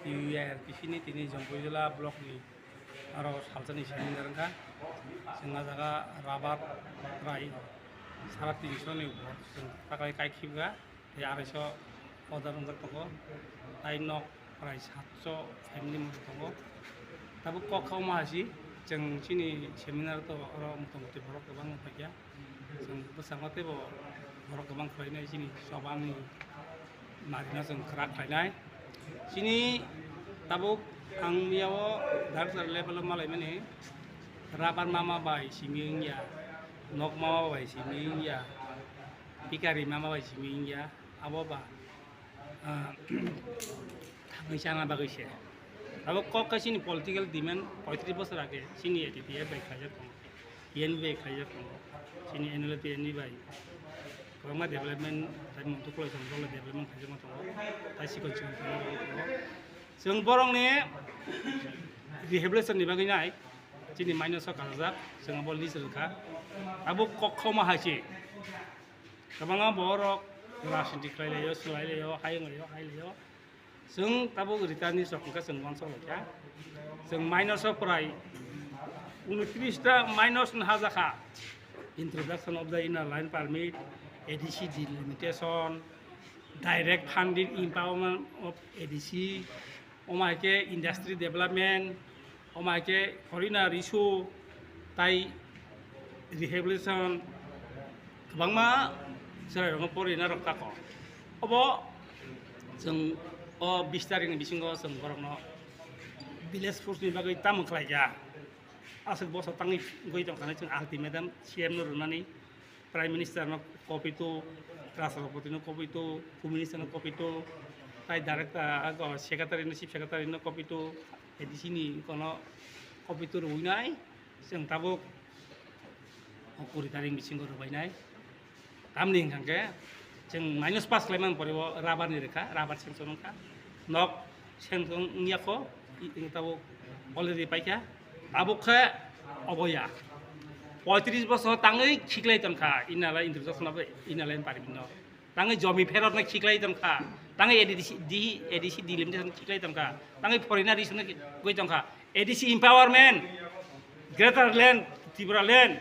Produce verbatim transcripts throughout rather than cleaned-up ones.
T U I R P C ni tini Jompuijala block ni aro salsani seminar wngkha. Chwng ah jaga rabar trai sara tinso ni upor chwng taklai kai khibga, tei araiso order wngjak tongo, tei nok prai satso family motha tongo. Tabuk kok kha omo hai se chwng chini seminar to oro mota moti borok kwbang wng paikha. Chwng bwskango teibo borok kwbang khlainai chini chobani narino chwng kwrak khlainai. Chini tabuk ang miyao director level o malaimani rabar mama bai simi wngya, nok mama bai simi wngya, pikari mama bai simi wngya, abo ba ah, thangwi chana bagwi se. Abo kok khe chini political demand poitris bosor age chini A D P F bai khlaijak tongo, T N V bai khlaijak tongo, chini N L F T N V bai kwbangma development, tai Montu Koloi song dolo development khlaijakma tongo, tai sikon sikon tongma bagwi tongo. Chwng borokni rehabilitation ni bagwi nai chini minus o kasajak, chwng abo list rwkha. Abo kok khoma hai se. Kwbangma borok rajniti khlai laio, swlai laio, hai wng laio, hai laio. Chwng tabuk returnees rok hwnkhe chwng uansuk laikha. Chwng minus o prai unitris ta minus no hajakha. Introduction of the inner line permit, A D C delimitation, direct funding empowerment of A D C, omo hai khe industry development, omo hai khe foreigner issue, tai rehabilitation, kwbangma chwrairokno porina rok tako. Obo chwng o bis tarikni bisingo chwng borokno village force ni bagwi tamo khlaikha. Aswk bosor tangwi wngwi tongkha nai chwng ultimatum C M no rwnani. Prime Minister no copy to, Rashtrapati no copy to, Home Minister no copy to, tai director, ah, secretary no, chief secretary no copy to, A D C ni kono copy to rwinai, chwng tabuk o kuri tarik bisingo rwbainai. Tamni hwnkha khe chwng minus pass khlaimani pore o rubber ni rwkha, rubber sanction wngkha, nok sanction wngya kho, i-, i-, tabuk already paikha, tabuk khe obo ya. Poitris bosor tangwi khiklai tongkha, inner line introduction abo inner line permit no. Tangwi jomi pherot no khiklai tongkha, tangwi A D C, D, A D C delimitation khiklai tongkha, tangwi foreigner issue no gwi tongkha, A D C empowerment, greater land, Tripura land,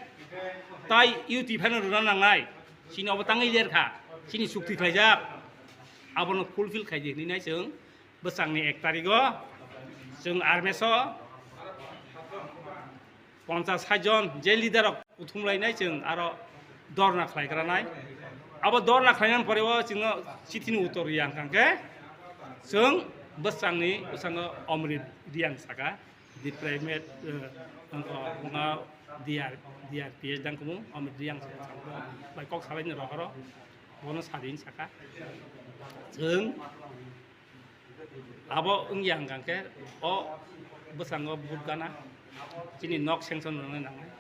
tai U T phano rwna nangnai, chini obo tangwi lerkha, chini chukti khlaijak, abono fulfill khaidi hinwi nai chwng. Bwsakni ek tarigo chwng armeso ponchas sait jon je leader rok kuthum lainai chwng aro dorna khlai granai. Abo dorna khlainani pore o chwngno chithini uttor riya hwnkha khe chwng bwsakni bwskango Omrit Riang saka, the primate, eh, wngkha D R, D R P S dang kumu Omrit Riang saka bai kok salaini rohoro bono sadin saka chwng. Abo wngya hwnkha khe o bwskango vote gana chini nok sanction rwna nangnai,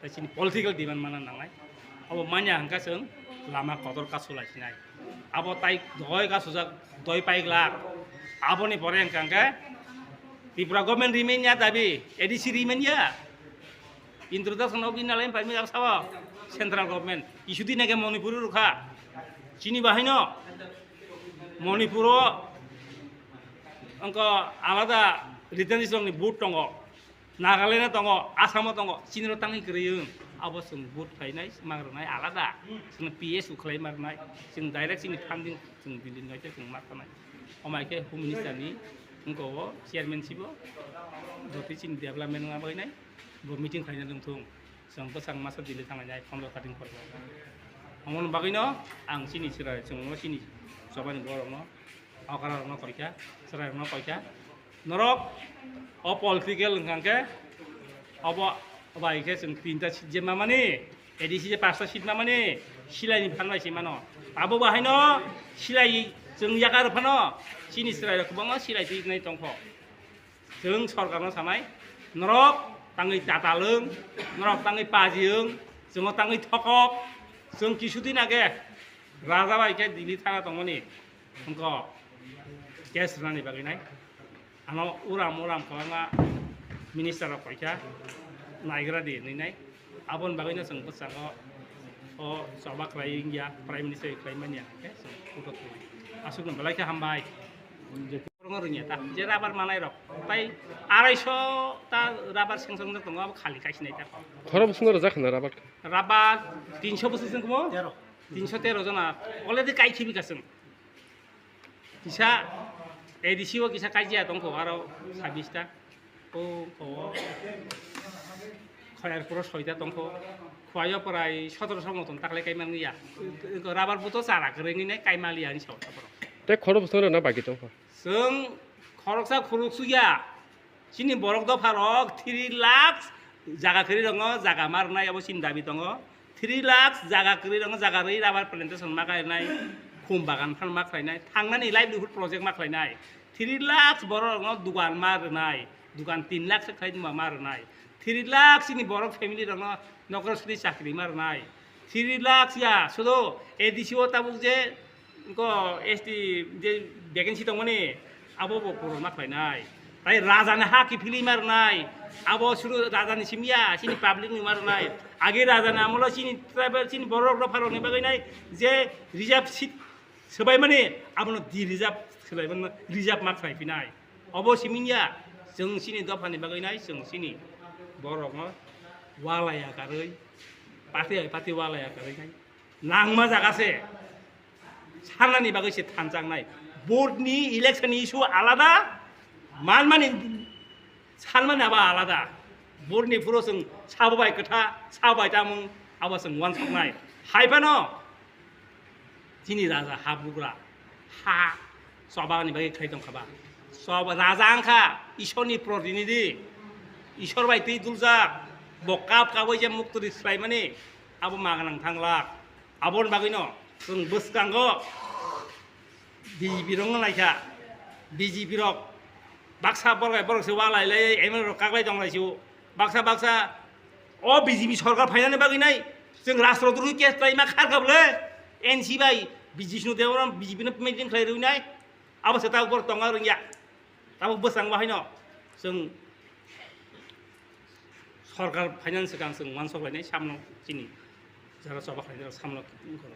tei chini political demand mana nangnai. Abo manya hwnkha chwng lama kotor kasu lai sinai. Abo tai doi kasujak, doi paiglak. Aboni pore hwnkha khe Tripura government rimanya dabi, A D C rimanya. Introduction of Inner Line Permit abo sabo central government. Isudi nake Manipur rukha. Chini bahaino Manipur o wngkha alada returnees rokni vote tongo, Nagaland o tongo, Assam o tongo, chini rok tangwi kwrwi wng. Abo chwng vote khlainai, ma rwnai alada. Chwng P S U khlai ma rwnai. Chwng direct chini funding chwng Delhi ni kaitor chwng ma khanai. Omo hai khe Home Minister ni wngkha o chairmanship o jotoi chini development wngna bagwi nai bo meeting khlaina wngthung. Chwng bwsang masa Delhi thanglainai pondro tarik ni pore. Omoni bagwino ang chini chwrai chwngno chini chobani borokno okra rokno koikha, chwrai rokno koikha. Norok o political hwnkha khe obo bai khe chwng tinta seat je mamani, A D C je pasta seat mamani, silai ni phan bai se mano. Abo bahaino silai chwng yakar phano chini chwrai rok kwbangma silai twi nai tongkho. Chwng sorkarno sanai, norok tangwi tatal wng, norok tangwi paji wng, chwngno tangwi thokok, chwng kisu din age raja bai khe Delhi thana tongmani, wngkha case rwnani bagwi nai. Ano uram uram kwbangma minister rok koikha, naigra di hinwi nai. Aboni bagwino chwng bwskango o choba khlai wngya, prime minister khlai manya hwnkhe chwng kutok aswkno belai khe hambai. Rwngya ta, je rubber manai rok, tai arai sho ta rubber seng song tongo, abo khali kaisinai ta. Khoro bwswk no rwjak khna rubber? Rubber tin sho bwswk seng kumo? Tero. Tin sho tero jona, already kai khibi kasung. Kisa A D C o kisa kaijia tongkho, aro sabis ta. O, o. Khoyar puro soita tongkho. Khoyo prai sotoro song moton takle kai mangya. Rubber buto chara kwrwngni nai kai maliya ni sao ta puro. Te khoro bwswk no na bagi tongkho? Chwng khoroksa khuruk suya, chini borok dopha rok three lakhs jaga kwrwi rongo, jaga ma rwnai abo chini dabi tongo. Three lakhs jaga kwrwi rongo, jaga rwi rubber plantation ma khainai, khum bagan phan ma khlainai, thangnani livelihood project ma khlainai. Three lakhs borok rokno dugan ma rwnai, dugan tin lakh se khlai ma rwnai. Three lakhs chini borok family rokno nokor sri chakri ma rwnai. Three lakhs ya, sudo A D C o tabuk je Ko S T je vacancy tongmani abo bo purun ma khlainai. Tai raja ni ha kiphilwi ma rwnai. Abo suru raja ni simi ya, chini public ni ma rwnai. Age raja ni amolo chini tribal, chini borok rok pharok ni bagwi nai je reserve seat swbai mani abono di reserve swlai mani reserve ma khlai phinai. Obo simi ya, chwng chini dopha ni bagwi nai, chwng chini borok no walaya karwi, pati hai pati walaya karwi nai. Nangma jaga se. Sanani bagwi se thanjaknai. Board ni election ni issue alada, manmani sanmani aba alada. Board ni phuro chwng sabo bai kwtha, sabo bai tamung, abo chwng uansuknai. Hai phano chini raja ha bugra, ha choba ni bagwi khlai tongkha ba. Choba raja wngkha Ishwar ni protinidhi, Ishwar bai twi duljak, bo kap kabai je mukturi swlaimani, abo magnang thanglak. Aboni bagwino chwng bwskango B J P rokno naikha, B J P rok baksa borok bai borok se walai lai, M L A rok kaklai tong lai sio, baksa baksa o B J P sorkar phainani bagwi nai chwng rastro droi case khlaima kharkha bwle, N C bai B J P no debora B J P no meeting khlai rwi nai, abo se tabuk borok tongo rwngya, tabuk bwskango haino chwng sorkar phainani swkang chwng uansuk lainai samno chini jara choba khlainai samno wngkha.